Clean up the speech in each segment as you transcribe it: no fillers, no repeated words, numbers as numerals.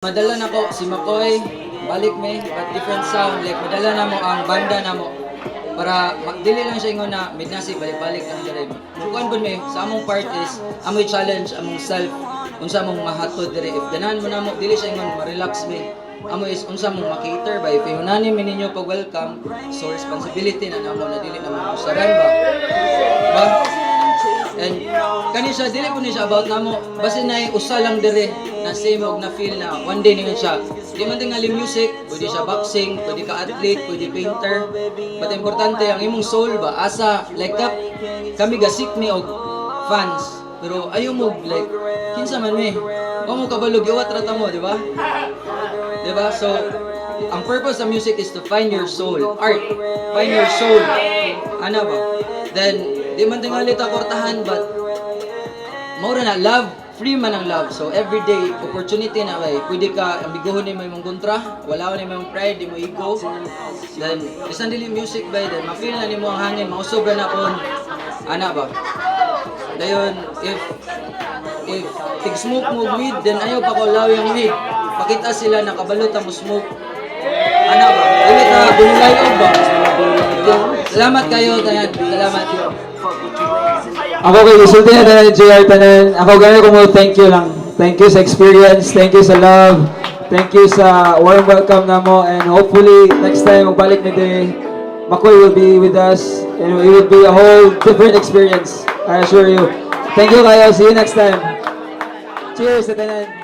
Madala na ko si Makoy, balik me, but different sound. Like, madala na mo ang banda na mo. Para dili lang siya ingon na Midnasty, balik-balik lang dire. Mukuan pud me, sa among part is, amoy challenge, among self, unsa among mahatod dire. If ganahan mo na mo, dili siya ingon ma-relax me. Amo is unsa mong makater ba if ingonani mi ninyo pag welcome, so responsibility na namo na dili na mo usaran ba ba. And kani siya dili po ni siya about namo basta na usa lang dire na same og na feel na one day ninyo siya. Di man tingali music, pwede siya boxing, pwede ka athlete, pwede painter. But importante ang imong soul ba asa like kap, kami gasik mi og fans. Pero ayaw mo like kinsa man mi. Wa mo kabalo giwat ra ta mo, di ba? Di ba? So ang purpose of music is to find your soul. Art, find your soul. Ano ba? Then di man tingali ta kortahan but maura na love, free man ang love. So every day opportunity na bay. Pwede ka ambiguhon nimo imong kontra, wala ni imong pride, di mo ego. Then bisan dili music bay, then ma-feel na nimo ang hangin, mausog ra na kon ana ba. Dayon if tig smoke mo og weed, then ayaw pa ko lawi ang weed. Pakita sila na kabalo ta mo smoke. Ana ba? Dili ta bunulay og ba. Salamat kayo tanan. Salamat. Ako kay isulti na tanan ni JR tanan. Ako gani ko mo thank you lang. Thank you sa experience, thank you sa love, thank you sa warm welcome namo and hopefully next time magbalik ni diri, Makoy will be with us and it will be a whole different experience. I assure you. Thank you kayo. See you next time. Cheers sa tanan.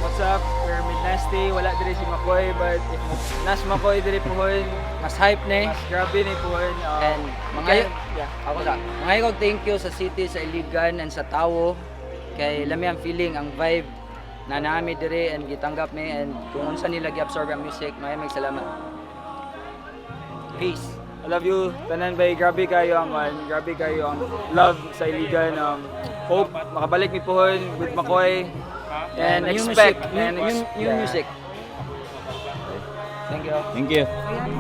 What's up? We're Midnasty. Wala diri si Makoy but if nas Makoy diri puhon, Mas hype na eh. mas grabe ni puhon. And mga yeah. Ako sa. Mga kog thank you sa city, sa Iligan and sa tawo kay lami ang feeling, ang vibe na naami dire and gitanggap mi and kung unsa nila gi-absorb ang music, maraming salamat. Peace. I love you. Tanan bay, grabe kayo ang man, grabe kayo ang love sa Iligan. Hope makabalik mi puhon with Makoy and New expect music, new, and new, new yeah. music. Thank you. Thank you.